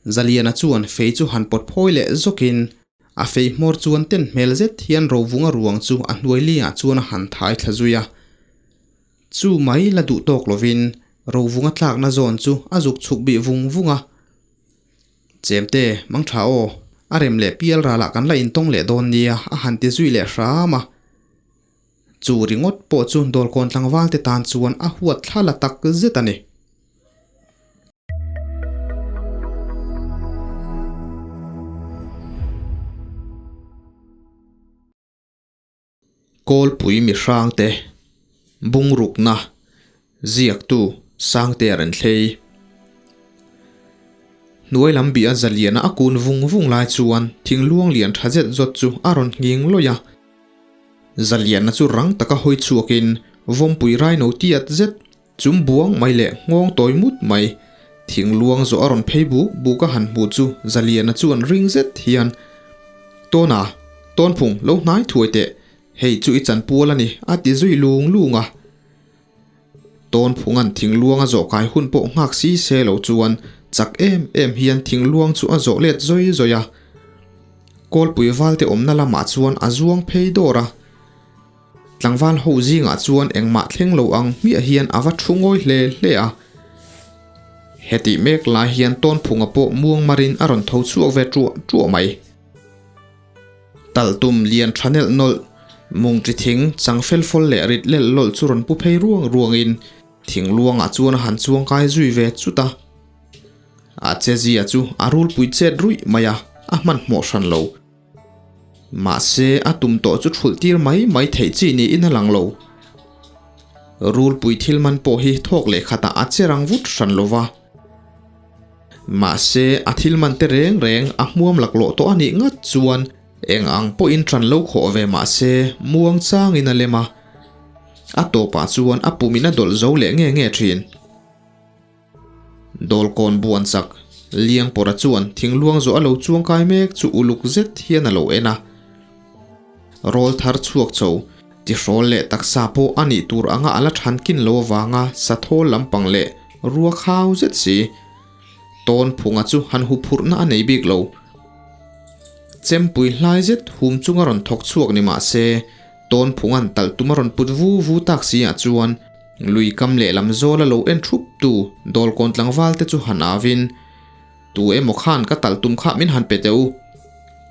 Zaliana chuan fei chu han pawt phawi leh zawkin a fei hmawr chuan ten hmel zet hian Rovunga ruang chu a hnuai liangah chuan a han thai thla zui a. Chu mai la duh tawk lovin Rovunga tlakna zawn chu a zuk chhuk bih vung vung a. Chemte, mang tha aw, a rem leh pial ralah kan la intawng leh dawn nia a han ti zui leh hram a. Chu ringawt pawh chu Dawlkawn tlangval te tan chuan a huat thla la tak zet a ni. Kawlpui mihrangte bungrukna ziaktu Sangtea Renthlei Hnuai lam bih a zaliana a kun vung vung lai chuan thingluang lian tha zet zawt chu a rawn nghing lawih a. Zaliana chu rang taka hawi chhuakin vawmpui raino tiat zet chum buang mai leh nghawng tawi mut mai thingluang zawh a rawn phei buk buk a han hmuh chu Zaliana chuan ring zet hian, Tawna, Tawnphung lo hnai thuai teh, hei chu i chanpual a ni a ti zui lung lung a. Tawnphunga'n thingluang a zawh kai hun pawh nghak si se lo chuan chak em em hian thingluang chu a zawh let zawi zawi a. Kawlpui valte awmna lamah chuan a zuang phei dawr a. Tlangval ho zingah chuan engmah thleng lo ang hmiah hian a va thu ngawi hle hle a. Hetih mek lai hian Tawnphunga pawh muang marin a rawn tho chhuak ve ṭuah ṭuah mai. Talhtum lian tha nelh nawlh, mung chi thing chang fel fawl leh rit lel lawlh chu rawn pu phei ruang ruangin thing luangah chuan a han chuang kai zui ve chut a. A chezia chu a rulpui chet ruih mai a, a hmanhmawh hran lo. Mahse, a tum tawh chu thulh tir mai mai theih chi niin a lang lo. Rulpui thil man pawh hi thawk leh khatah a che rang vut hran lo va. Mahse, a thil man te reng reng a hmuam laklawh tawh a nih ngat chuan eng ang pawhin ṭan lo khawh ve mahse, muang changin a lem a. A tawpah chuan a pumin a dawlh zo leh nge nge ṭhin. Dawlkawn buan chak, Liangpawrha chuan thingluang zawh a lo chuang kai mek chu uluk zet hian a lo en a. Rawl thar chhuak chho, tihrawl leh taksa pawh a nih tur anga a la than kin lo avanga sathawl lampang leh rua khau zet si. Tawn phunga chu han huphurhna a nei bik lo. Chempui hlai zet hum chunga rawn thawk chhuak ni mah se, tawn phunga'n talh tum a rawn put vu vu tak si ah chuan lui kam lehlam zawl a lo en thup tu dawlkawn tlangval te chu han avin, Tu emaw khan ka talh tum kha min han pe teh u.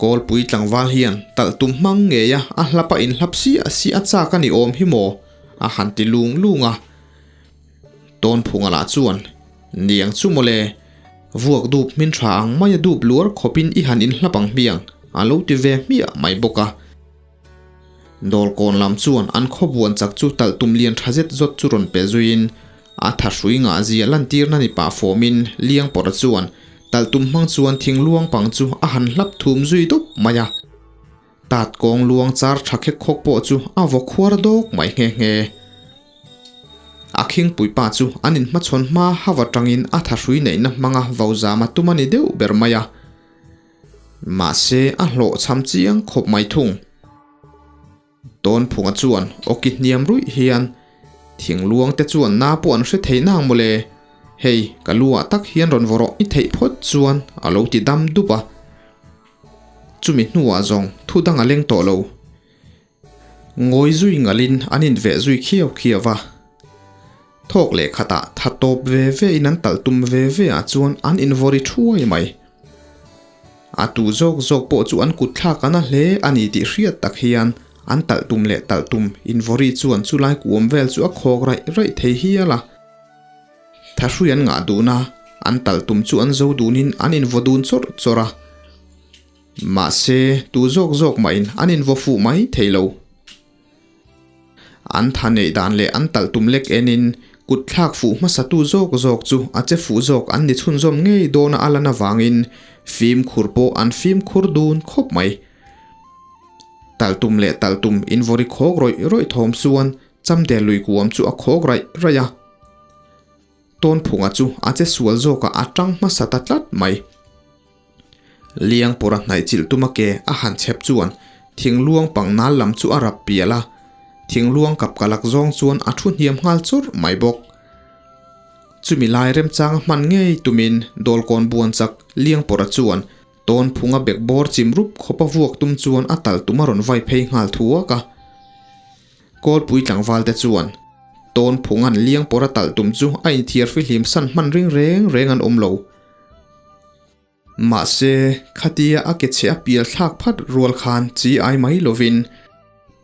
Kawlpui tlangval hian talh tum hmang ngei a, a hlap a inhlap siah siah a chak a ni awm hi maw? a han ti lung lung a. Tawnphunga lah chuan, Niang chu mawle, vuak dup hmin tha ang maia dup luar khawpin i han inhlap ang hmiang, a lo ti ve hmiah mai bawk a. Dawlkawn lam chuan an khawbuan chak chu talh tum lian tha zet zawt chu rawn pe zuiin a thahrui ngah zia lantirna ni pah fawmin Liangpawrha chuan talh tum hmang chuan thing luang pang chu a han hlap thum zui dup mai a. Tat kawng luang char tha khek khawk pawh chu a vaw khuar dawk mai nghe nghe. A khingpui pa chu an inhmachhawn hma hauh atangin a thahrui neihna hmanga vozama tum a ni deuh ber mai a. Mahse, a hlawhchham chiang khawp mai thung. Tawnphunga chuan awki hniam ruih hian, Thingluang te chuan na pawh an hre thei nang mawle. Hei, ka lu ah tak hian rawn vawrawh i theih phawt chuan a lo ti dam dup a. Chumi hnuah zawng thu dang a leng tawh lo. Ngawi zui ngalin an inveh zui khiau khiau a. Thawk leh khatah tha tawp ve ve in an talh tum ve ve ah chuan an invawri thuai mai. A tu zawk zawk pawh chu an kut thlak a na hle a ni tih hriat tak hian an talh tum leh talh tum invawri chuan chulai kuam vel chu a khawk raih raih thei hial a. Thahrui an ngah dun a, an talh tum chu an zo dunin an invaw dun chawrh chawrh a. Mahse, tu zawk zawk mahin an invaw fuh mai thei lo. An tha neih dan leh an talh tum lek enin kut thlak fuh hmasatu zawk zawk chu a che fuh zawk an ni chhunzawm ngei dawna a lan avangin fimkhur pawh an fimkhur dun khawp mai. Talh tum leh talh tum invawri khawk rawih rawih thawm chuan Chamdel lui kuam chu a khawk raih raih a. Tawnphunga chu a che sual zawkah a tang hmasa ta tlat mai. Liangpawrha hnaih chilh tuma ke a han chhep chuan thingluang pang nal lam chu a rap pial a, thingluang kap ka lak zawng chuan a thu hniam nghal chawrh mai bawk. Chumi lai remchanga hman ngei tumin Dawlkawn buan chak Liangpawrha chuan Tawnphunga bekbawr chim rup khawpa vuak tum chuan a tal tum a rawn vai phei nghal thuak a. Kawlpui tlangval te chuan Tawnphunga'n Liangpawrha tal tum chu a inthiar fihlim san hman ring reng reng an awm lo. Mahse, khatia a ke chhe a pial thlak phat rual khan chi ai mai lovin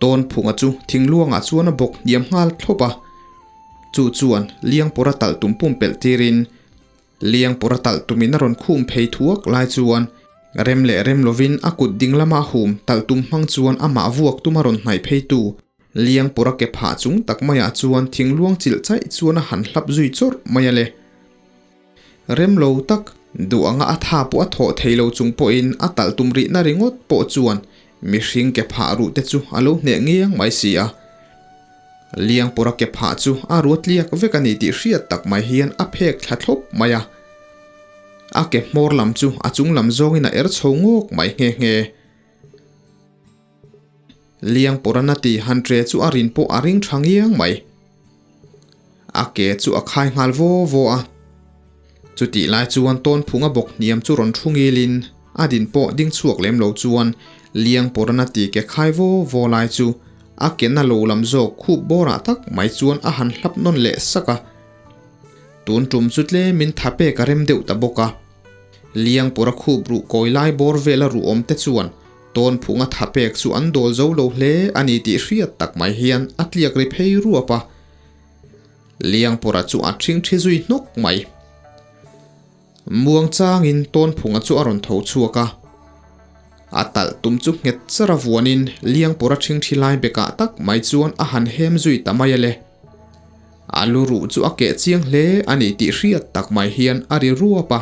Tawnphunga chu thingluangah chuan a bawk hniam nghal thlawp a. Chu chuan Liangpawrha talh tum pumpelh tirin Liangpawrha talh tumin a rawn khum phei thuak lai chuan rem leh rem lovin a kut ding lama hum talh tum hmang chuan amah vuak tuma rawn hnaih pheitu Liangpawrha ke phah chung tak maiah chuan thingluang chilh chaih chuan a han hlap zui chawrh mai a le. Rem lo tak, duh anga a tha pawh a thawh thei lo chung pawhin a talh tum rihna ringawt pawh chuan mihring ke phah ruh te chu a lo hneh ngiang mai si a. Liangpawra ke phah chu a ruat tliak vek a ni tih hriat tak mai hian a phek thla thlawp mai a. A ke hmawr lam chu a chung lam zawngin a er chho ngawk mai nghe nghe. Liangpawra na ti han tre chu a rin pawh a ring tha ngiang mai. A ke chu a khai nghal vaw vaw a. Chutih lai chuan Tawnphunga bawk hniam chu rawn thu ngilin a din pawh ding chhuak lem lo chuan Liangpawra na ti ke khai vaw vaw lai chu a ke na lo lam zawk khup bawrah tak mai chuan a han hlap nawn leh sak a. Tun tum chu tlemin tha pek a rem deuh ta bawk a. Liangpawra khup ruh kawi lai bawr vela ruh awm te chuan Tawnphunga tha pek chu an dawl zo lo hle a ni tih hriat tak mai hian a tliak ri phei ruap a. Liangpawra chu a ṭhing ṭhi zui hnawk mai. Muang changin Tawnphunga chu a rawn tho chhuak a. A talh tum chu nghet char a vuanin Liangpawra ṭhing ṭhi lai bekah tak mai chuan a han hem zui ta mai a le. A lu ruh chu a keh chiang hle a ni tih hriat tak mai hian a ri ruap a.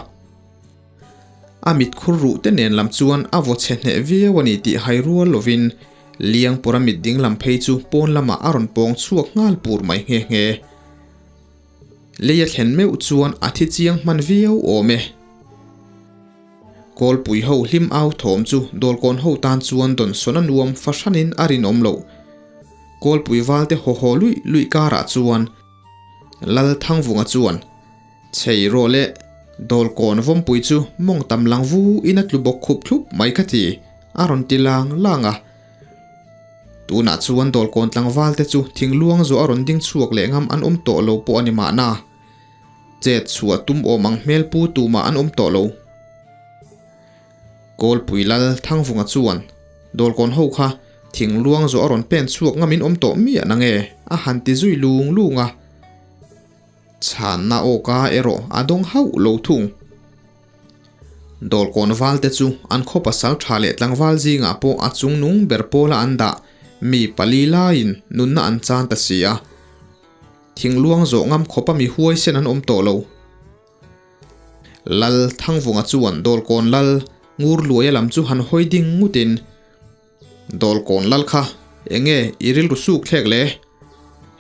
A mitkhur ruh te nen lam chuan a vaw chhe hneh viau a ni tih hai rual lovin Liangpawra mit ding lam phei chu pawn lamah a rawn pawng chhuak nghal pur mai nghe nghe. Lei a thlen meuh chuan a thi chiang hman viau awm e. Kawlpui ho hlim au thawm chu Dawlkawn ho tan chuan dawnsawn a nuam fahranin a rinawm loh. Kawlpui valte haw haw luih luih karah chuan Lal Thangvunga chuan Chhei rawh le, Dawlkawn vawmpui chu mawng tam lang vu in a tlu bawk khup thlup mai ka ti, a rawn ti lang lang a. Tunah chuan Dawlkawn tlangval te chu thingluang zawh a rawn ding chhuak leh ngam an awm tawh lo pawh a ni mahna. Chet chhuah tum awm ang hmel pu tumah an awm tawh lo. Kawlpui lal Thangvunga chuan Dawlkawn ho kha thingluang zawh a rawn pen chhuak ngam in awm tawh miah nange a han ti zui lung lung a. Chhanna awka erawh a dawng hauh lo thung. Dawlkawn valte chu an khaw pasal tha leh tlangval zingah pawh a chungnung ber pawla an dah mi pali laiin nunna an chan ta si a. Thingluang zawh ngam khawpa mi huaisen an awm tawh lo. Lal Thangvunga chuan Dawlkawn lal Ngurluaia lam chu han hawi ding ngutin, Dawlkawn lal kha enge i rilru suk thlek le?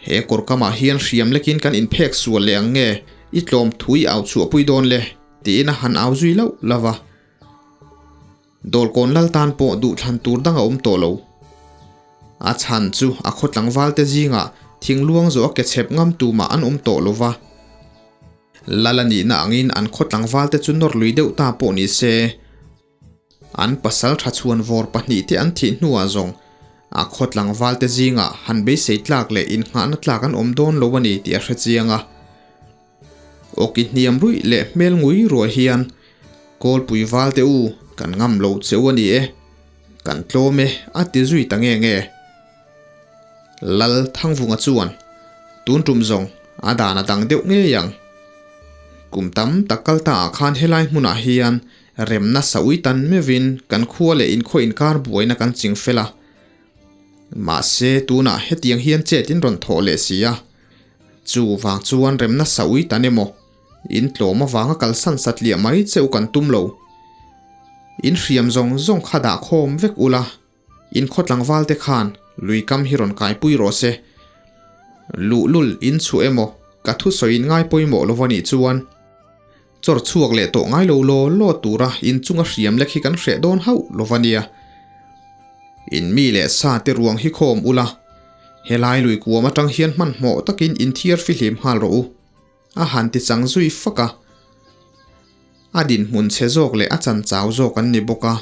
He kawr kamah hian hriam lekin kan inphek sual leh ang nge i tlawm thu i au chhuahpui dawn le? tiin a han au zui lauh lauh a. Dawlkawn lal tan pawh duhthlan tur dang a awm tawh lo. A chhan chu a khaw tlangvalte zingah thingluang zawh a ke chhep ngam tumah an awm tawh lo va. Lal a nihna angin an khaw tlangvalte chu nawr lui deuh ta pawh ni se, An pasal tha chhuan vawr pahnihte an thih hnuah zawng a khaw tlangvalte zingah han beisei tlak leh innghahna tlak an awm dawn lo a ni tih a hre chiang a. Awki hniam ruih leh hmel ngui ruah hian Kawlpui valte u kan ngam lo che u a ni e, kan tlawm e a ti zui ta nge nge. Lal Thangvunga chuan tun tum zawng a dan a dang deuh ngei ang. Kum tam tak kal ta ah khan helai hmunah hian Remna saui tan meuhin kan khua leh inkhaw inkar buaina kan ching fel a. Mahse, tunah hetiang hian chet in rawn thawh leh si a. Chu vang chuan remna saui tan emaw, in tlawm avanga kalsan satliah mai che u kan tum lo. In hriam zawng zawng kha dah khawm vek ula, in khaw tlangval te khan lui kam hi rawn kaipui rawh se. Luhlul in chhuah emaw, ka thusawi in ngai pawimawh lo va nih chuan, Chawr chhuak leh tawh ngai lo law law tura inchunga hriam lek hi kan hreh dawn hauh lo va nia. In mi leh sa te ruang hi khawm ula, helai lui kuam atang hian hmanhmawh takin inthiar fihlim nghal rawh u. A han ti chang zui fak a. A dinhmun chhe zawk leh a chan chau zawk an ni bawk a.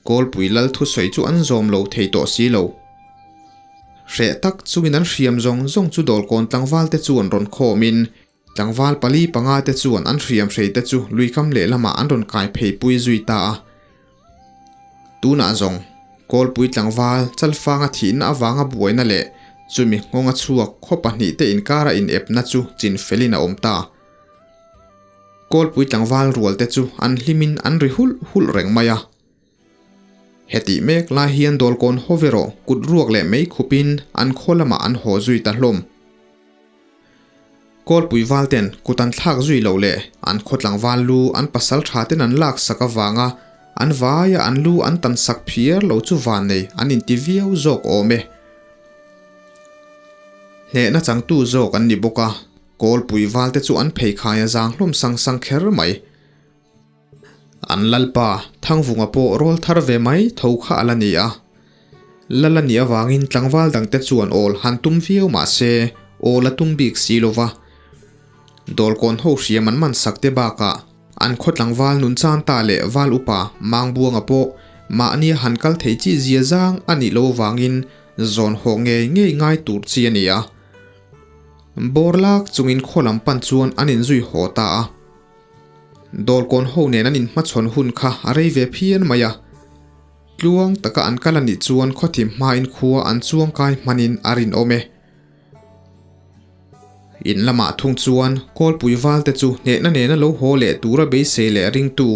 Kawlpui lal thusawi chu an zawm lo thei tawh si lo. Hreh tak chungin an hriam zawng zawng chu dawlkawn tlangval te chuan rawn khawmin tlangval pali panga te chuan an hriam hrei te chu luikam lehlamah an rawn kai phei pui zui ta a. Tunah zawng, Kawlpui tlangval Chalfanga thihna avanga buaina leh chumi nghawnga chhuak khaw pahnihte inkara inepna chu chin felin a awm ta. Kawlpui tlangval rualte chu an hlimin an ri hulh hulh reng mai a. Hetih mek lai hian dawlkawn haw erawh kut ruak leh mei khupin an khaw lamah an haw zui ta hlawm. Kawlpui valten kut an thlak zui loh leh an khaw tlangval lu an pasal tha ten an lak sak avanga an vaia an lu an tan sak phiar lo chu vannei an inti viau zawk awm e. Hnehna changtu zawk an ni bawk a, Kawlpui valte chu an pheikhai a zang hlawm sang sang kher mai. An lalpa Thangvunga pawh rawl thar ve mai tho kha a la ni a. Lal a nih avangin tlangval dangte chuan awl han tum viau mah se awl a tum bik si lo va. Dawlkawn ho hriam an man sak te bakah an khaw tlangval nun chan ta leh val upa Mangbuanga pawh mahnia han kal thei chi zia zang a nih lo avangin zawn haw ngei ngei ngai tur chi a ni a. Bawr lak chungin khaw lam pan chuan an inzui haw ta a. Dawlkawn ho nen an inhmachhawn hun kha a rei ve phian mai a. Tluang taka an kal a nih chuan khawthim hmain khua an chuang kai hmanin a rinawm e. In lamah thung chuan Kawlpui valte chu hnehna nena lo haw leh tura beisei leh ringtu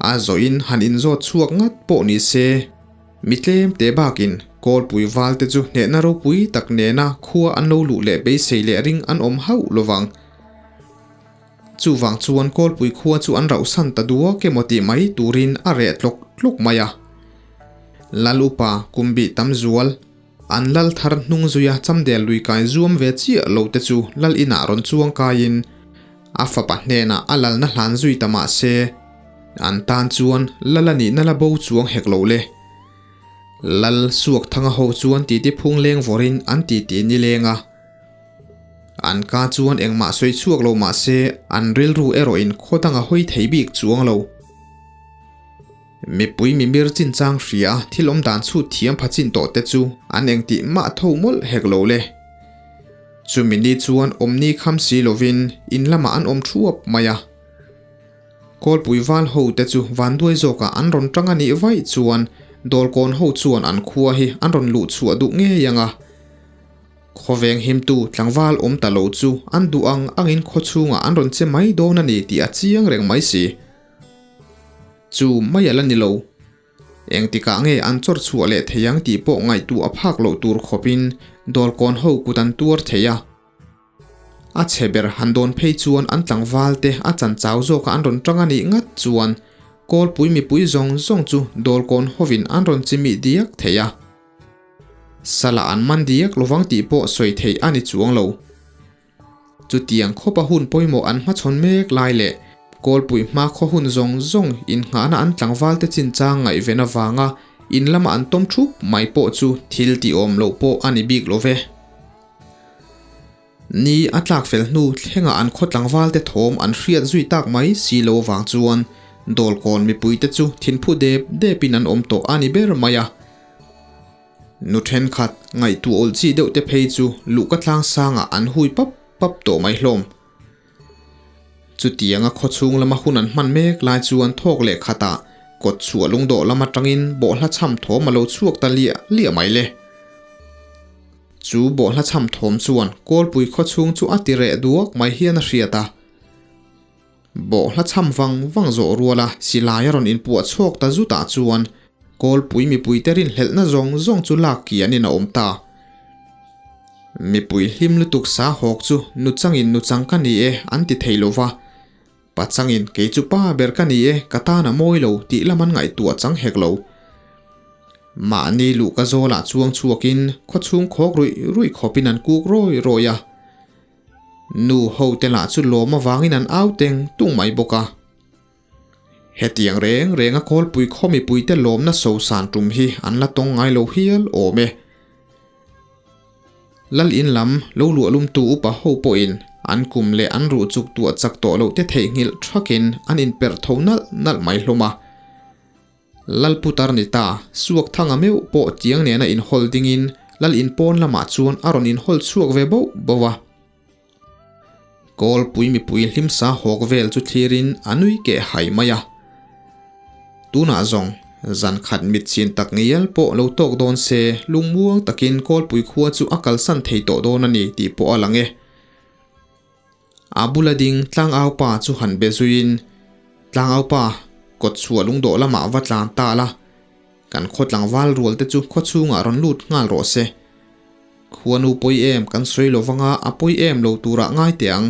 a zawhin han inzawt chhuak ngat pawh ni se, mi tlem te bakin Kawlpui valte chu hnehna ropui tak nena khua an lo luh leh beisei leh ring an awm hauh lovang. Chuvang chuan Kawlpui khua chu an rauhsan ta duak emaw tih mai turin a reh tlawk tlawk mai a. Lal upa Kumbih tam zual, an lal thar hnung zuia Chamdel lui kai zuam ve chiah lo te chu lal inah rawn chuang kaiin a fapa hnenah a lalna hlan zui ta mah se, an tan chuan lal a nihna la bo chuang hek lo le. Lal Suakthanga ho chuan titi phung leng vawrin an titi nileng a. An ka chuan engmah sawi chhuak lo mah se an rilru erawhin khaw danga hawi thei bik chuang lo. Mipui mimir chinchang hria thil awm dan chhut thiam pha chin tawh te chu an engtih mah tho mawlh hek lo le. Chumi ni chuan awmni kham si lovin in lamah an awm thuap mai a. Kawlpui val ho te chu vanduai zawkah an rawn tang a nih vaih chuan Dawlkawn ho chuan an khua hi an rawn luh chhuah duh ngei ang a. Khawveng himtu tlangval awm ta lo chu an duh ang angin khaw chhungah an rawn che mai dawn a ni tih a chiang reng mai si. Chu mai a la ni lo. Engtikah nge an chawr chhuah leh thei ang tih pawh ngaihtuah a phak loh tur khawpin dawlkawn ho kut an tuar thei a. A chhe ber han dawn phei chuan an tlangval te a chan chau zawka an rawn tang a nih ngat chuan Kawlpui mipui zawng zawng chu dawlkawn hovin an rawn chimih diak thei a. Salah an man diak lovang tih pawh sawi theih a ni chuang lo. Chutiang khawpa hun pawimawh an hmachhawn mek lai leh Kawlpui hma khaw hun zawng zawng innghahna an tlangvalte chinchang ngaihven avanga in lama an tawm thup mai pawh chu thil tihawm loh pawh a ni bik lo ve. Ni a tlak fel hnu thlengah an khaw tlangvalte thawm an hriat zui tak mai si lo avang chuan Dawlkawn mipuite chu thinphu dep depin an awm tawh a ni ber mai a. Nu thenkhat ngaihtuah awlh chi deuh te phei chu luhka tlang sangah an hui pap pap tawh mai hlawm. Chutianga khaw chhung lama hun an hman mek lai chuan thawk leh khatah kawt chhuah lungdawh lam atangin bawhhla chham thawm a lo chhuak ta liah liah mai le. Chu bawhhla chham thawm chuan Kawlpui khaw chhung chu a ti reh duak mai hian a hriat a. Bawhhla chham vang vang zawh ruala silai a rawn inpuah chhuak ta zutah chuan Kawlpui mipuite rinhlelhna zawng zawng chu lak kianin a awm ta. Mipui hlim lutuk sa hawk chu nuchangin nuchang ka ni e an ti thei lo va, pachangin kei chu pa ber ka ni e ka tan a mawi lo tih lam an ngaihtuah chang hek lo. Mahni luhka zawlah chuang chhuakin khawchhung khawk ruih ruih khawpin an kuk rawi rawi a. Nu ho te lah chu lawm avangin an au teng tung mai bawk a. Hetiang reng renga Kawlpui khaw mipuite lawmna sosan tum hi an la tawng ngai lo hial awm e. Lal in lam lo luah lumtu upa ho pawhin An kum leh an ruh chuk tuah chak tawh loh te theihnghilh thakin an inperh tho nalh nalh mai hlawm a. Lalputar ni ta, suak thanga meuh pawh tiang nena inhawl dingin Lal inpawn lamah chuan a rawn inhawl chhuak ve boh boh a. Kawlpui mipui hlimsa hawk vel chu thlirin a nui keh hai mai a. Tunah zawng, zan khat mit chin tak ngial pawh lo tawk dawn se lungmuang takin Kawlpui khua chu a kalsan thei tawh dawn a ni tih pawh a lang e. A bula ding Tlangaupa chu han be zuiin, Tlangaupa, kawt chhuah lungdawh lamah va tlan ta la, kan khaw tlangval rual te chu khaw chhungah rawn lut nghal rawh se. Khuanu pawi em kan sawi lo vanga a pawi em lo turah ngai teh ang.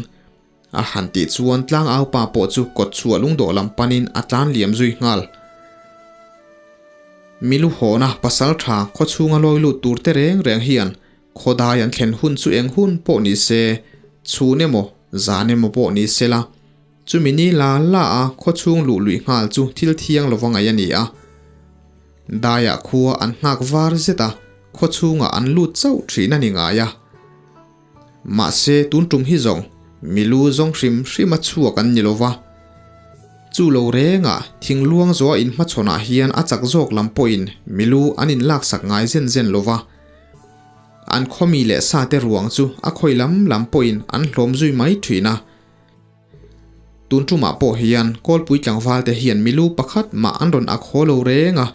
A han tih chuan Tlangaupa pawh chu kawt chhuah lungdawh lam panin a tlan liam zui nghal. Milu hawna pasal tha khaw chhunga lawi lut tur te reng reng hian Khawdai an thlen hun chu eng hun pawh ni se, chhun emaw, zan emaw pawh ni se la, chumi ni la la a khaw chhung luh luih nghal chu thil thiang lova ngaih a ni a. Daiah khua an nghak var zet a, khaw chhungah an lut chauh thin a ni ngai a. Mahse tun tum hi zawng milu zawng hrim hrim a chhuak an ni lova. Chu lo rengah thingluang zawha inhmachhawnah hian a chak zawk lam pawhin milu an inlaksak ngai zen zen lova. An khawmi leh sate ruang chu a khawi lam lam pawhin an hlawm zui mai thin a. Tun tumah pawh hian Kawlpui tlangvalte hian milu pakhat mah an rawn ak haw lo reng a.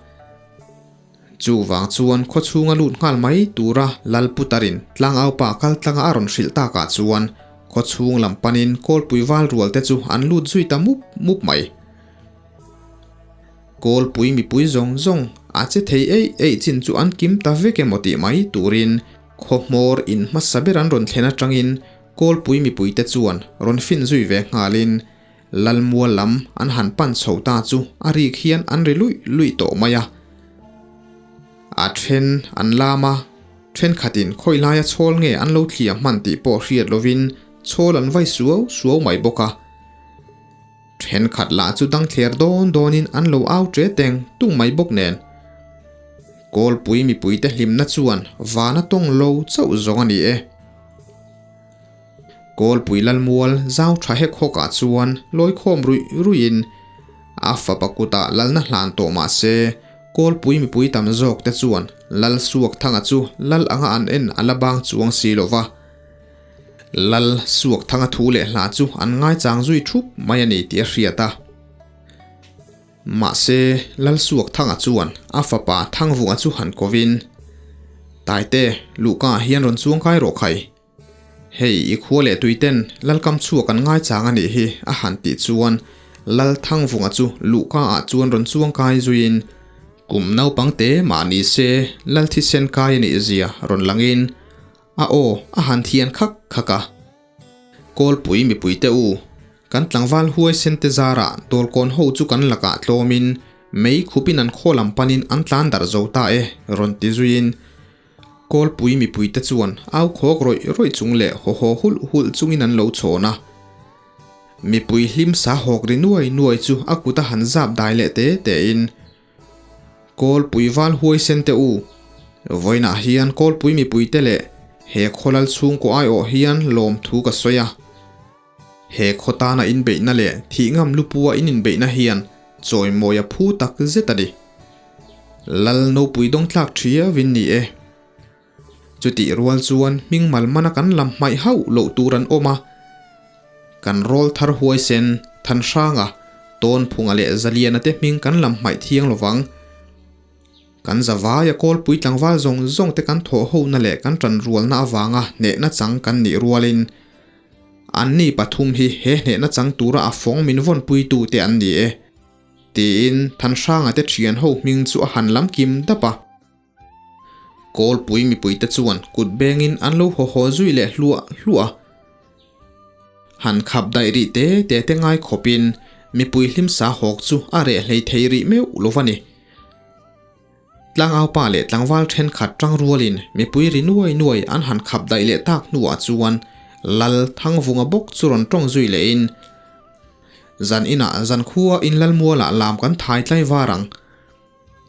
Chuvang chuan khaw chhunga lut nghal mai tura Lalputarin tlangaupa kal tlanga a rawn hrilh takah chuan khaw chhung lam panin Kawlpui val rualte chu an lut zui ta mup mup mai. Kawlpui mipui zawng zawng a che thei eih eih chin chu an kim ta vek emaw tih mai turin khaw hmawr in hmasa ber an rawn thlen atangin Kawlpui mipuite chuan rawn fin zui ve nghalin Lalmual lam an han pan chho ta chu a rik hian an ri luih luih tawh mai a. A then an lam a, thenkhatin khawi laia chhawl nge an lo thliah hman tih pawh hriat lovin chhawl an vai suau suau mai bawk a. Thenkhat lah chu dang thler dawn dawnin an lo au tre teng tung mai bawk nen. Kawlpui mipuite hlimna chuan vana tawng lo chauh zawng a ni e. Kawlpui Lalmual zau tha hek hawkah chuan lawikhawm ruih ruihin a fapa kutah lalna hlan tawh mah se Kawlpui mipui tam zawk te chuan Lal Suakthanga chu lal anga an en a la bang chuang si lova. Lal Suakthanga thu leh hla chu an ngaichang zui thup mai a ni tih a hriat a. Mahse, Lal Suakthanga chuan a fapa Thangvunga chu han kovin, Taite, luhka ah hian rawn chuang kai rawh khai. Hei, i khua leh tuiten Lalkam chhuak an ngaichang a nih hi, a han tih chuan Lal Thangvunga chu luhka ah chuan rawn chuang kai zuiin, kum naupang te mah ni se Lal thisen kai a nih zia rawn langin, A aw, a han thian khak khak a. Kawlpui mipuite u, kan tlangval huaisen te zarah dawlkawn ho chu kan lakah tlawmin mei khupin an khaw lam panin an tlan darh zo ta e, rawn ti zuiin Kawlpui mipuite chuan au khawk rawih rawih chung leh haw haw hulh hulh chungin an lo chhawn a. Mipui hlim sa hawk ri nuai nuai chu a kut a han zap dai leh te tein Kawlpui val huaisen te u, vawiinah hian Kawlpui mipuite leh he khawlal chhungkaw aiawh hian lawmthu ka sawi a. He khaw tana inbeihna leh thih ngam lupua in inbeihna hian chawimawi a phu tak zet a ni. Lal nopui dawngtlak thiau in ni e. Chutih rual chuan hming malmana kan lam hmaih hauh loh tur an awm a. Kan rawl thar huaisen, Thanhranga, Tawnphunga leh Zaliana te hming kan lam hmaih thiang lovang. Kan zavaia kawlpui tlangval zawng zawng te kan thawh hona leh kan tan rualna avanga hnehna chang kan nih rualin anni pathum hi he hnehna chang tura a fawng min vawnpuitu te an ni e, tiin Thanhranga te thian ho hming chu a han lam kim dap a. Kawlpui mipuite chuan kut bengin an lo haw haw zui leh hluah hluah a. Han khap daih rih te te te ngai khawpin mipui hlimsa hawk chu a reh hlei thei rih meuh lo va ni. Tlangaupa leh tlangval thenkhat tang rualin mipui ri nuai nuai an han khap daih leh tak hnuah chuan Lal Thangvunga bawk chu rawn tawng zui lehin, Zan inah zan khua in Lalmualah lam kan thai tlai var ang.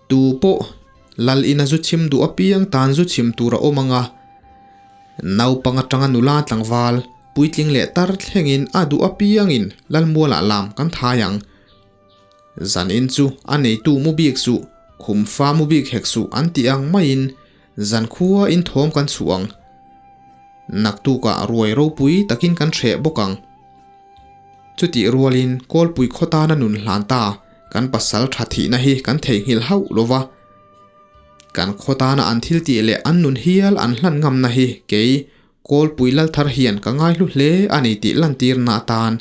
Tu pawh lal ina zu chhim duh apiang tan zu chhim tur a awm ang a, naupang atanga nula tlangval, Puitling leh tar thlengin a duh apiangin Lalmualah lam kan thai ang. Zanin chu a neitu mu bik suh, khum fa mu bik hek suh an tih ang maiin zankhua in thawm kan chhuah ang. Naktukah ruai ropui takin kan hreh bawk ang. Chutih rualin Kawlpui khaw tana nun hlan ta kan pasal tha thihna hi kan theihnghilh hauh lo va. Kan khaw tana an thil tih leh an nun hial an hlan ngamna hi kei Kawlpui Lalthar hian ka ngaihlu hle a ni tih lantirna atan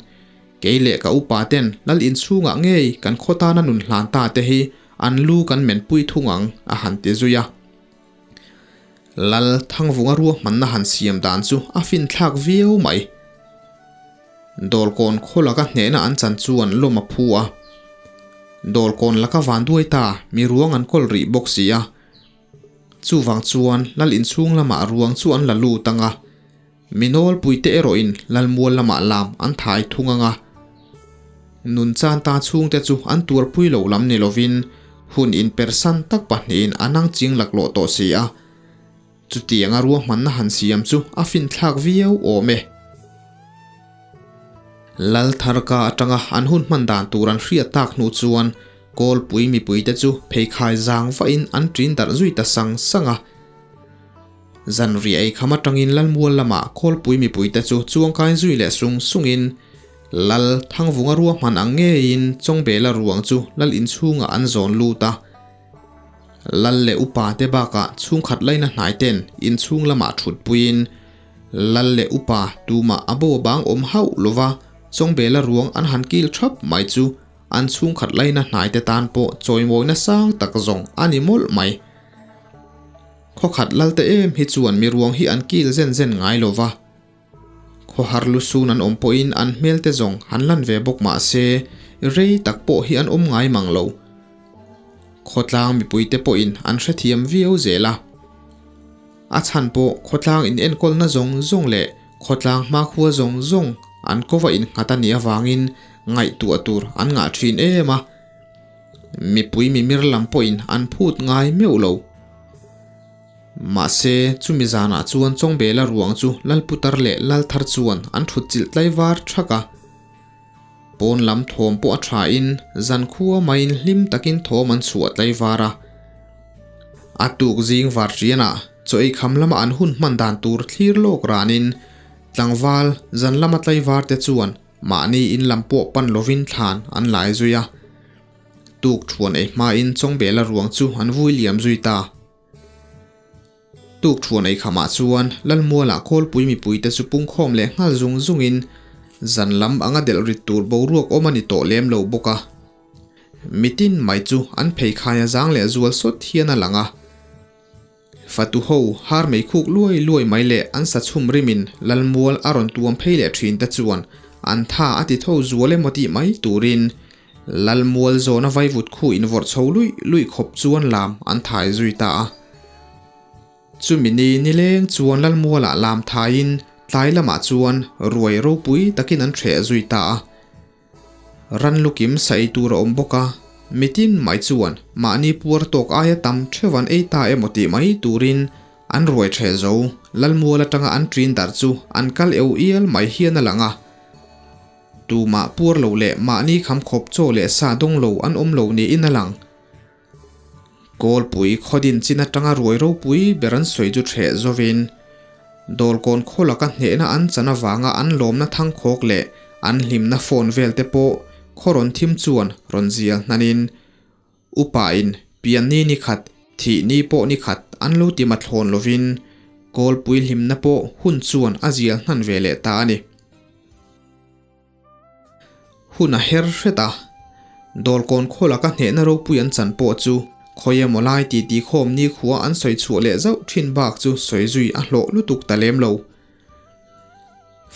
kei leh ka upa ten lal inchhungah ngei kan khaw tana nun hlan ta te hi an lu kan menpui thung ang a han ti zui a. Lal Thangvunga ruahmanna han siam dan chu a finthlak viau mai. Dawlkawn khaw laka hnehna an chan chuan lawm a phu a. Dawlkawn laka vanduai ta mi ruang an kawl rih bawk si a. Chuvang chuan lal inchhung lamah ruang chu an la lut ang a, mi nawlpuite erawhin lalmual lamah lam an thai thung ang a. Nunchan ta chhungte chu an tuarpui lo lam ni lovin hun inpersan tak pahnihin an ang ching laklawh tawh si a. Chutianga ruahmanna han siam chu a finthlak viau awm e. Lal Tharka atanga an hun hman dan tur an hriat tak hnu chuan Kawlpui mipuite chu pheikhai zang vahin an ṭin darh zui ta sang sang a. Zanriah ei kham atangin Lalmual lamah Kawlpui mipuite chu chuangkai zui leh sung sungin Lal Thangvunga ruahman ang ngeiin Chawngbela ruang chu Lal inchhungah an zawn lut a. Lal leh upa te bakah chhungkhat laina hnai ten inchhung lamah thut puiin Lal leh upa tumah a bo a bang awm hauh lova Chawngbela ruang an han kil thap mai chu an chhungkhat laina hnai te tan pawh chawimawina sang tak zawng a ni mawlh mai. Khawkhat lal te em hi chuan mi ruang hi an kil zen zen ngai lova. Khawhar lusun an awm pawhin an hmel te zawng han lan ve bawk mah se rei tak pawh hi an awm ngai mang lo. Khawtlang mipuite pawhin an hrethiam viau zel a. A chhan pawh khawtlang inenkawlna zawng zawng leh khawtlang hmakhua zawng zawng an kova innghat a nih avangin ngaihtuah tur an ngah thin em a. Mipui mimir lam pawhin an phut ngai meuh lo. Mahse, chumi zanah chuan Chawngbela ruang chu Lalputar leh Lalthar chuan an thut chilh tlaivar thak a. Pawn lam thawm pawh a thain zankhua maiin hlim takin thawm an chhuah tlaivar a. A tuk zing varṭianah chaw ei kham lama an hun hman dan tur thlir lawk ranin tlangval zan lama tlaivar te chuan mahni in lam pawh pan lovin thlan an lai zui a. Tuk thuan ei hmain Chawngbela ruang chu an vui liam zui ta. Tuk thuan ei khamah chuan Lalmualah Kawlpui mipuite chu pungkhawm leh nghal zung zungin zan lam anga delh rit tur boruak awm a ni tawh lem lo bawk a. Mitin mai chu an pheikhai a zang leh zual sawt hian a lang a. Fatu ho har mei khuk luai luai mai leh an sa chhum rimin Lalmual a rawn tuam phei leh thin te chuan an tha a ti tho zual emaw tih mai turin Lalmual zawna vaivut khu invawrh chho luih luih khawp chuan lam an thai zui ta a. Chumi ni nileng chuan Lalmualah lam thaiin tlai lamah chuan ruai ropui takin an hreh zui ta a. Ran lukim sa ei tur a awm bawk a, mitin mai chuan mahni puar tawk aia tam theuh an ei ta emaw tih mai turin an ruai hreh zo. Lalmual atanga an ṭin darh chu an kal eu ial mai hian a lang a. Tumah puar lo leh mahni kham khawp chaw leh sa dawng lo an awm lo niin a lang. Kawlpui khawdin chin atanga ruai ropui ber an sawi chu hreh zawin Dawlkawn khaw laka hnehna an chan avanga an lawmna thangkhawk leh an hlimna phone vel te pawh khaw rawn thim chuan rawn zial hnanin Upain pian ni ni khat, thih ni pawh ni khat an lo ti mathlawn lovin Kawlpui hlimna pawh hun chuan a zial hnan ve leh ta a ni. Hun a her hret a, Dawlkawn khaw laka hnehna ropui an chan pawh chu khawi emaw lai titi khawm nikhua an sawi chhuah leh zauh thin bak chu sawi zui a hlawh lutuk ta lem lo.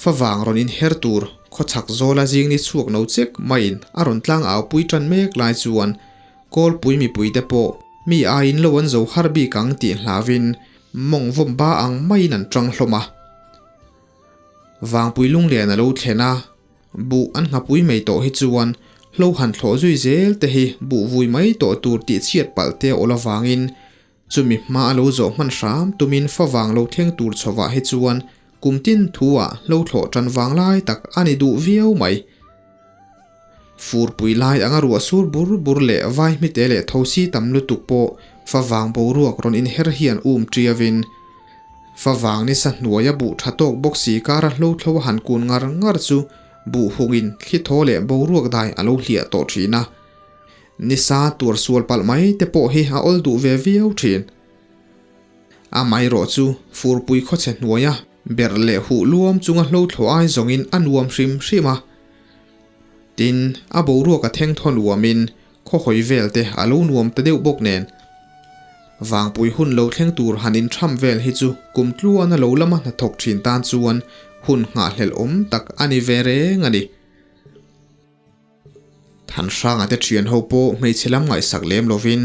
Favang rawn inher tur khawchhak zawla zing ni chhuak no chek maiin a rawn tlang au pui tan mek lai chuan Kawlpui mipuite pawh mi aiin lo an zo har bik ang tih hlauhin mawng vawm ba ang maiin an tang hlawm a. Vangpui lunglen a lo thlen a, buh an nghapui mai tawh hi chuan hlo han thlawh zui zel te hi buh vui mai tawh tur tih chhiat palh te a awl avangin chumi hma a lo zawh hman hram tumin favang lo thleng tur chhovah hi chuan. kum tin thu ah hlo thlawh tan vang lai tak a ni duh viau mai. Furpui lai anga ruah sur bur bur leh vai hmite leh thosi tam lutuk pawh favang boruak rawn inher hian um ṭiavin favang nisa hnuaia buh ṭha tawk bawk si kara hlo thlo a han kun ngar ngar chu buh hungin thli thaw leh boruak dai a lo hliah tawh ṭhin a. Nisa tuar sual palh mai te pawh hi a awl duh ve viau ṭhin. Amaherawh chu furpui khawchhe hnuaia berh leh huh luam chunga hlo thlawh ai zawngin a nuam hrim hrim a. Tin, a boruak a theng thaw nuamin khaw hawi vel te a lo nuam ta deuh bawk nen. Vangpui hun lo thleng tur han intham vel hi chu kum tluana lo lama hnathawk thin tan chuan hun nghahhlelh awm tak a ni ve reng a ni. Thanhranga te thian ho pawh hmeichhe lam ngaihsak lem lovin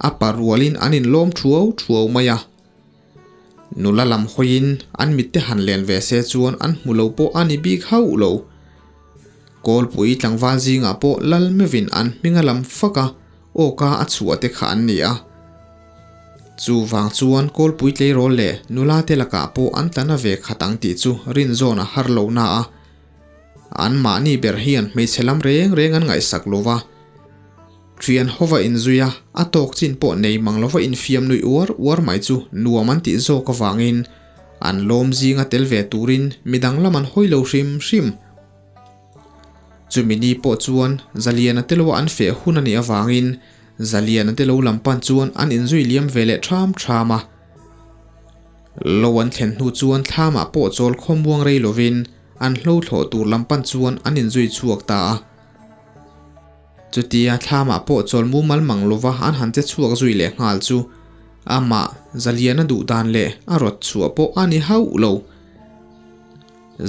a pa rualin an inlawm thuau thuau mai a. Nula lam hawiin an mitte han len ve se chuan an hmu lo pawh a ni bik hauh lo. Kawlpui tlangval zingah pawh lal meuhin an hminga lam fak a, awka a chhuah te kha an ni a. Chuvang chuan Kawlpui tleirawl leh nula te lakah pawh an tla na ve khat ang tih chu rinzawn a har lo na a. Anmahni ber hian hmeichhe lam reng reng an ngaihsak lo va. Thian hova inzui a, a tawk chin pawh nei mang lova infiam nuih uar uar mai chu nuam an tih zawk avangin an lawm zinga tel ve turin midang lam an hawi lo hrim hrim. Chumi ni pawh chuan Zaliana te lo an feh hun a nih avangin Zaliana te lo lam pan chuan an inzui liam ve leh ṭham ṭham a. Lo an thlen hnu chuan thlamah pawh chawl khawmuang rei lovin an hlo thlawh tur lam pan chuan an inzui chhuak ta a. Chutia thlamah pawh chawl mumal mang lova an han che chhuak zui leh nghal chu amah Zaliana duh dan leh a rawt chhuah pawh a ni hauh lo.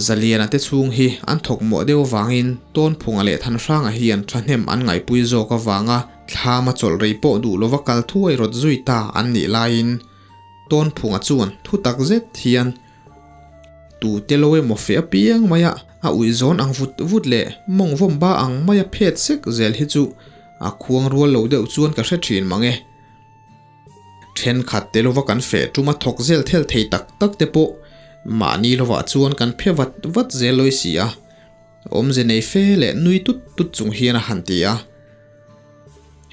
Zaliana te chhung hi an thawk mawh deuh avangin Tawnphunga leh Thanhranga hian thahnem an ngaihpui zawk avanga thlama chawlh rei pawh duh lova kal thuai rawt zui ta an nih laiin Tawnphunga chuan thu tak zet hian Tu te lo emaw feh apiang maia a ui zawn ang vut vut leh mawng vawm ba ang maia phet sek zel hi chu a khuang rual lo deuh chuan ka hre thin mang e. Thenkhat te lova kan feh tuma thawk zel thel thei tak tak te pawh mahni lovah chuan kan phe vat vat zel lawi si a, awmze nei fe leh nui tut tut chung hian a han ti a.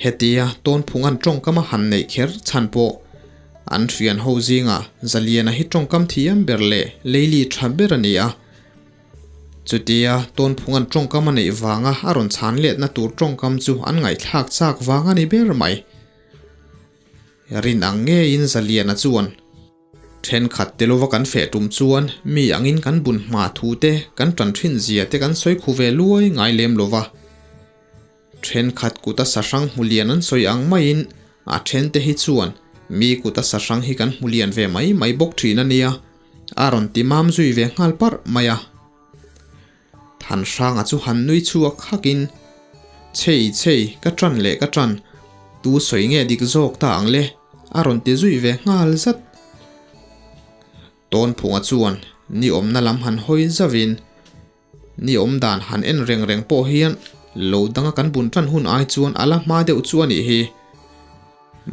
Hetia Tawnphung an tawngkam a han neih kher chhan pawh an hrian ho zingah Zaliana hi tawngkam thiam ber leh leili tha ber a ni a. Chutia Tawnphung an tawngkam a neih vanga a rawn chhan letna tur tawngkam chu an ngaihthlak chak vang a ni ber mai. Rin ang ngeiin Zaliana chuan. Thenkhat te lova kan feh tum chuan mi angin kan bun hma thu te kan tan thin zia te kan sawi khu ve luai ngai lem lova. Thenkhat kuta sahrang hmu lian an sawi ang maiin a thente hi chuan mi kuta sahrang hi kan hmu lian ve mai mai bawk thin a nia, a rawn ti mam zui ve nghal parh mai a. Thanhranga chu han nui chhuak hakin, Chei chei, ka tan leh ka tan, tu sawi nge dik zawk ta ang le, a rawn ti zui ve nghal zat. Tawnphunga chuan ni awmna lam han hawi zauhin, Ni awm dan han en reng reng pawh hian lo danga kan bun tan hun ai chuan a la hma deuh chu a nih hi.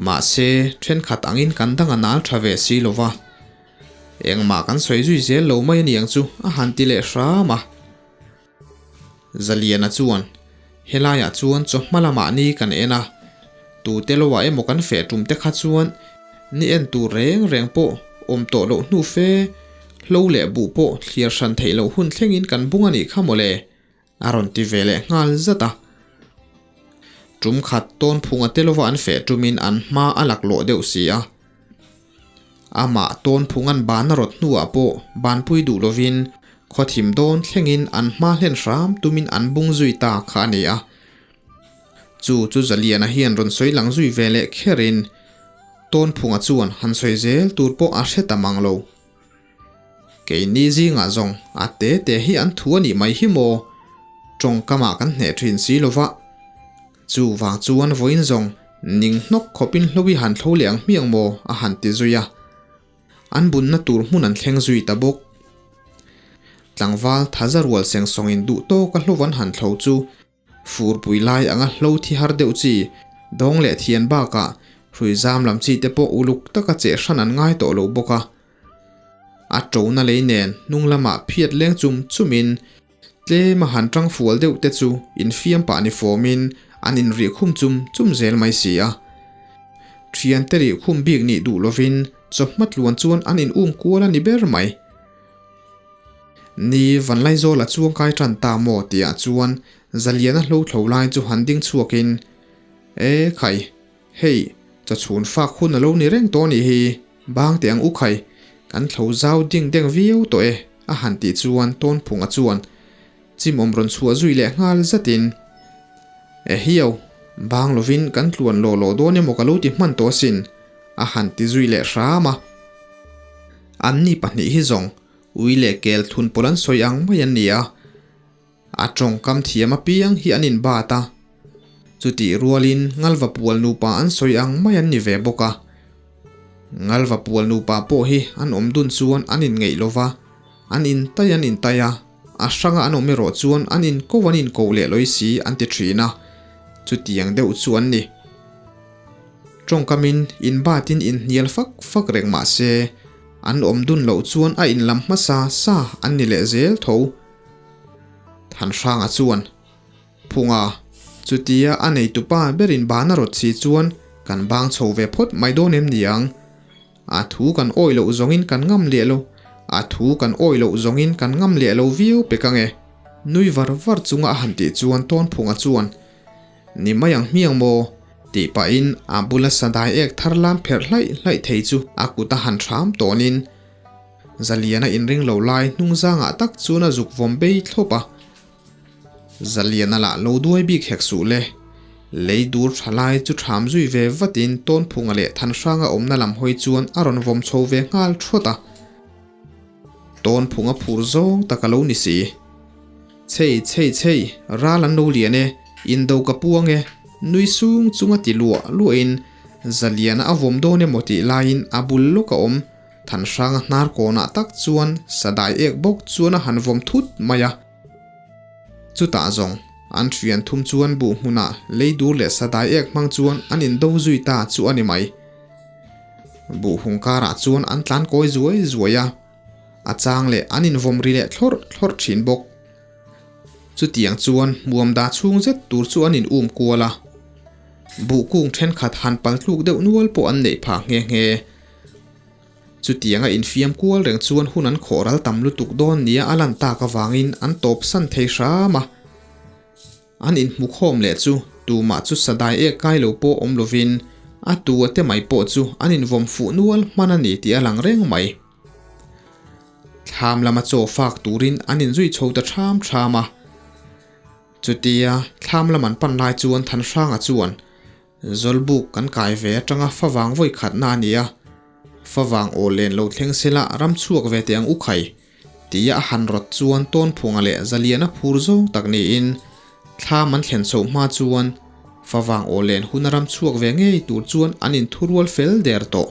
Mahse, thenkhat angin kan dang a nal tha ve si lo va. Engmah kan sawi zui zel lo mai a niang chu a han ti leh hram a. Zaliana chuan, Helaiah chuan chawhma lamah ni kan en a, tute loah emaw kan feh tum te kha chuan ni en tur reng reng pawh awm tawh loh hnu fe, hlo leh buh pawh thliar hran theih loh hun thlengin kan bung a nih kha mawle, a rawn ti ve leh nghal zat a. Tum khat tawn phunga te lova an feh tumin an hma a laklawh deuh si a. Amah tawn phunga'n ban a rawt hnuah pawh banpui duh lovin khawthim dawn thlengin an hma hlen hram tumin an bung zui ta kha a ni a. Chu chu Zaliana hian rawn sawi lang zui ve leh kherin tawn phunga chuan han sawi zel tur pawh a hre ta mang lo. Keini zingah zawng a te te hi an thu a nih mai hi maw? Tawngkamah kan hneh thin si lova. Chuvang chuan vawiin zawng ning hnawk khawpin hlo i han thlo leh ang hmiang maw a han ti zui a. An bunna tur hmun an thleng zui ta bawk. Tlangval thaza rual seng sawngin duh tawka hlo an han thlo chu furpui lai anga hlo thi har deuh chi, dawng leh thian bakah hrui zam lam chi te pawh uluk taka cheh hran an ngai tawh lo bawk a. A ṭona lei nen hnung lamah phiat leng chum chumin tlema han ṭang fual deuh te chu infiam pah ni fawmin an inrih khum chum chum zel mai si a. Ṭhiante rih khum bik nih duh lovin chawhma tluan chuan an in um kual a ni ber mai. Ni Vanlaizawla chuang kai ṭan ta maw tihah chuan Zaliana hlo thlo lai chu han ding chhuakin, E khai, hei, chawchhun fak hun a lo ni reng tawh nih hi, bang teh ang u khai, kan thlo zau ding deng viau tawh e, a han tih chuan Tawnphunga chuan chimawm rawn chhuah zui leh nghal zatin, E hiau, bang lovin kan tluan lawh lawh dawn emaw ka lo ti hman tawh asin, a han ti zui leh hram a. Anni pahnih hi zawng ui leh kel thun pawl an sawi ang mai an ni a. A tawngkam thiam apiang hi an inbat a, chutih rualin Ngalva pual nupa an sawi ang mai an ni ve bawk a. Ngalva pual nupa pawh hi an awm dun chuan an inngeih lo va, an intai an intai a, a hranga an awm erawh chuan an inko an inko leh lawi si an ti thin a, chutiang deuh chu an ni. Tawngkamin inbatin inhnial fak fak reng mah se, an awm dun loh chuan a inlam hmasa sa an ni leh zel tho. Thanhranga chuan, Phunga, chutia a neitupa berin ban a rawt si chuan kan bang chho ve phawt mai dawn em ni ang? A thu kan awih loh zawngin kan ngam leh lo, a thu kan awih loh zawngin kan ngam leh lo viau pek ang e. Nui var var chunga a han tih chuan Tawnphunga chuan, Ni mai ang hmiang maw? tih pahin a bula sadai ek thar lam pherh hlaih hlaih thei chu a kut a han hram tawnin, Zaliana inring lo lai hnung zangah tak chuan a zuk vawm bei thlawp a. Zaliana lah lo duai bik hek suh le. Lei dur tha lai chu ṭham zui ve vatin Tawnphunga leh Thanhranga awmna lam hawi chuan a rawn vawm chho ve nghal thuat a. Tawnphunga phur zawng tak a lo ni si. Chhei chhei chhei, ral an lo lian e, indo ka puang e, nui sung chunga ti luah luahin Zaliana a vawm dawn emaw tih laiin a bul lawk a awm. Thanhranga hnar kawnah tak chuan sadai ek bawk chuan a han vawm thut mai a. Chutah zawng, an thian thum chuan buh hmunah lei dur leh sadai ek hmang chuan an indo zui ta chu a ni mai. Buh hung karah chuan an tlan kawi zuai zuai a, a chang leh an invawm ri leh thlawrh thlawrh thin bawk. Chutiang chuan hmuam dah chhung zet tur chu an in um kual a, buh kung thenkhat han pal tluk deuh nual pawh an neih phah nghe nghe. Chutianga infiam kual reng chuan hun an khawh ral tam lutuk dawn nia a lan tak avangin an tawp san thei hram a. An inhmukhawm leh chu tumah chu sadai ek kai lo pawh awm lovin a tu a te mai pawh chu an invawm fuh nual hman a ni tih a lang reng mai. Thlam lama chaw fak turin an inzui chho ta ṭham ṭham a. Chutia thlam lam an pan lai chuan Thanhranga chuan Zawlbuk kan kai ve atanga favang vawi khatna a ni a, favang aw len lo thleng sela ram chhuak ve teh ang u khai tia a han rawt chuan Tawnphunga leh Zaliana phur zawng tak niin thlam an thlen chhoh hma chuan favang aw len huna ram chhuak ve ngei tur chuan an inthurual fel der tawh.